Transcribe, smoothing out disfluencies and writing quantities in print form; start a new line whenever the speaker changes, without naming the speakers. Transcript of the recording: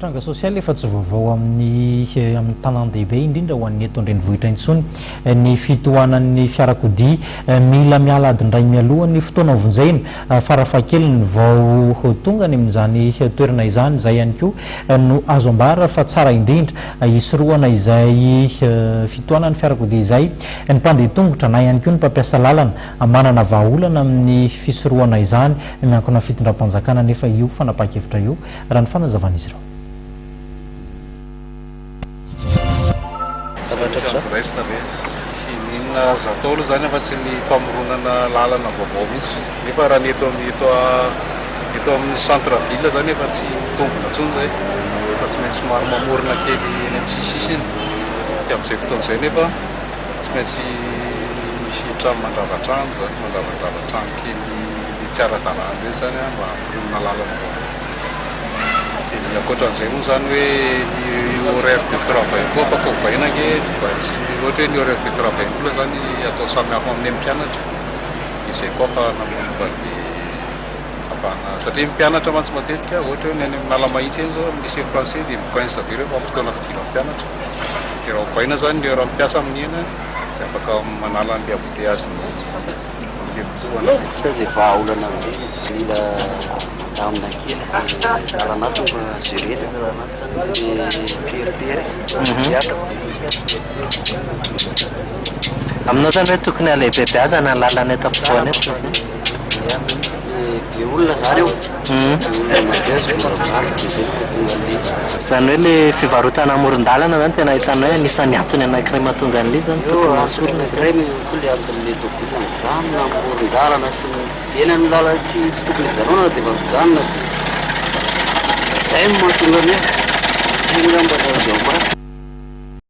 Tranga sosialy efa tsy vaovao amin'ny amin'ny tanàn-dehibe, indrindra ho an'ny eto an-drenivohitra intsony, ny fitohanan'ny fiarakodia. Mila miala adiny iray mialoha ny fotoana vonjena, farafahakeliny, vao tonga any amin'izany toerana izany. Izay ihany koa no azo ambara fa tsara indrindra hisorohana izay fitohanan'ny fiarakodia izay. Ny mpandeha tongotra na ihany koa ny mpampiasa lalana manana vahaolana amin'ny fisorohana izany. Miankina amin'ny fitondram-panjakana anefa io fanapahan-kevitra io, raha ny fanazavan'izy ireo.
Zavatra azo raisina ve? Tsisy n'inona azo atao aloha izany afa-tsy ny famoronana lalana vaovao mihitsy. Nefa raha ny eto amin'ny eto eto amin'ny centre ville izany efa tsy mitombina intsony izay fa tsy maintsy somary mamorona kely eny amin'ny sisisisiny. Dia amin'izay fotoana izay nefa tsy maintsy misy trano mandrava trano izany, mandravadrava trano kely tsy ara-dalàna ireny izany mba hampirimina lalana vaovao. Dia ny ankoatran'izay moa izany hoe ny horaire de travail koa afaka ovaina ange mba hisian'ny ohatra hoe ny horaire de travail ny olona izany atao samy hafa amin'ny an'ny mpianatra. Dia izay koa ahafahana manova an'ilay ahafahana satria ny mpianatra mantsy matetika ohatra hoe ny any Analamahitsy eny izao amin'ny lycée français dia mi-coince be rehefa amin'ny fotoana fidiran'ny mpianatra. Dia raha ovaina izany ny heure amin'ny mpiasa amin'iny dia afaka manala an'ilay embouteillage ny
Tsy hita izay vahaolana amin'izay e. Mila mandamina kely ny lalana ato mba jerena ny lalana ato zany le teritery miakatra.
Aminao zany hoe tokony halehibebeazana ny lalana eto ampovoany eto ve zany?
Ia mihitsy, be olona zany eo, be olona mandeha sy be olona mivarotra dia zay no mahatonga an'ilay izy.
Izany hoe le fivarotana amoron-dalana zany tena ahitana hoe anisan'ny antony anankiray mahatonga an'ilay izy zany tokony hoesorina izay.
Anankiray no koa le anton'ilay tôbily mijanona amoron-dalana sy ny eny amin'ny lalana tsy tsy tokony hijanonana dia efa mijanona dia zay no mahatonga ny hoe zay angamba no azo ambara.